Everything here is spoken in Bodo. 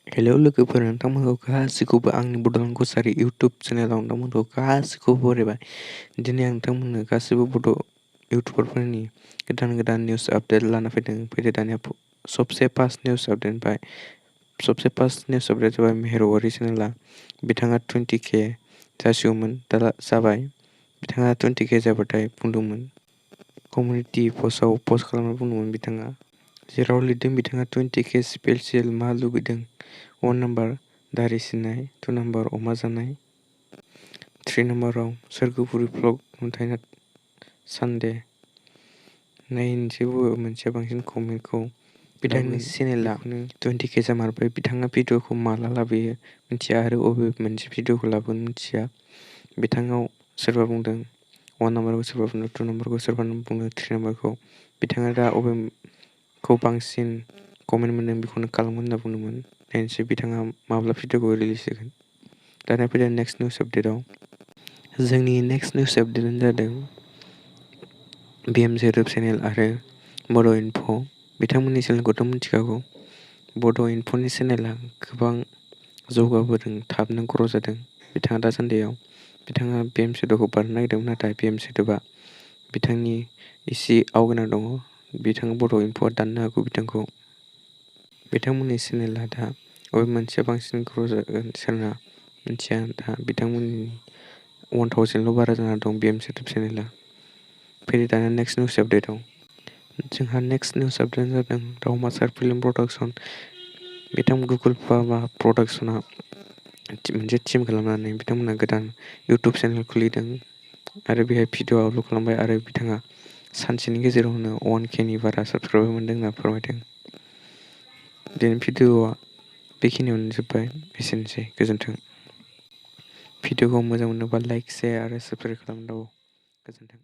हेलौ लोगोफोर, नोंथांमोनखौ गासैखौबो आंनि बड'लेण्ड कसारी इउटुब चेनेलाव नोंथांमोनखौ गासैखौबो बरायबाय। दिनै आं नोंथांमोननो गासैबो बड' इउटुबारफोरनि गोदान निउस आपडेट लाना फैदो दानिया सबसे फार्स्ट निउस आपडेट जाबाय मेहेर औवारी चेनेला। बिथाङा 20K जासिगौमोन, दा जाबाय। बिथाङा 20K जाबाथाय बुंदोंमोन कमिउनिटि पस्टआव पस्ट खालामना बुंदोंमोन बिथाङा, जेराव लिरदों बिथाङा 20K स्पेसियेल मा लुबैदों। 1 नाम्बार दाढ़ि सिननाय, 2 नाम्बार अमा जानाय, 3 नाम्बाराव सोरगोफुरि भ्लग नुथायना सानडे। नायनोसै बबे मोनसेया बांसिन कमेन्टखौ। बिथांनि चेनेला 20K जामारबाय। बिथाङा भिडिअ'खौ माला लाबोयो मिथिया आरो अबे मोनसे भिडिअ'खौ लाबोगोन मिथिया। बिथाङाव सोरबा बुंदों 1 नाम्बारखौ, सोरबा बुंदों 2 नाम्बारखौ, सोरबा बुंदों 3 नाम्बारखौ। बिथाङा दा अबेखौ बांसिन कमेन्ट मोनदों बेखौनो खालामगोन होनना बुंदोंमोन। नायनोसै बिथाङा माब्ला भिडिअ'खौ रिलिज होगोन। दानिया फैदों नेक्स्ट निउस आपडेटआव। जोंनि नेक्स्ट निउस आपडेटआनो जादों BM जोरोब चेनेल आरो बड' इनफ'। बिथांमोननि चेनेलखौथ' मिथिखागौ। बड' इनफ'नि चेनेला गोबां जौगाबोदों, थाबनो ग्र' जादों। बिथाङा दासान्दियाव बिथाङा BM सोदोबखौ बारनो नागिरदोंमोन, नाथाय BM सोदोबा बिथांनि एसे आवगायना दङ। बिथाङा बड' इनफ'आ दाननो हागौ बिथांखौ। बिथांमोननि चेनेला दा बबे मोनसेया बांसिन ग्र' जागोन सोरना मिथिया। दा बिथांमोननि 1000ल' बारा जाना दं BM सोदोब चेनेला। फैदो दाना नेक्स्ट निउस आपडेटआव। जोंहा नेक्स्ट निउस आपडेटआनो जादों दावमासार फिल्म प्रडाक्सन। गुगोल बाबा प्रडाक्सना मोनसे टिम खालामनानै बिथांमोना गोदान इउटुब चेनेल खुलिदों आरो बेहाय भिडिअ आपल'ड खालामबाय आरो बिथाङा सानसेनि गेजेरावनो 1Kनि बारा साबस्क्राइबार मोनदों होनना फोरमायदों। दिनै भिडिअ'आ बेखिनियावनो जोब्बाय। एसेनोसै, गोजोन्थों। भिडिअ'खौ मोजां मोनोबा लाइक, शेयार आरो साबस्क्राइब खालामनांगौ। गोजोन्थों।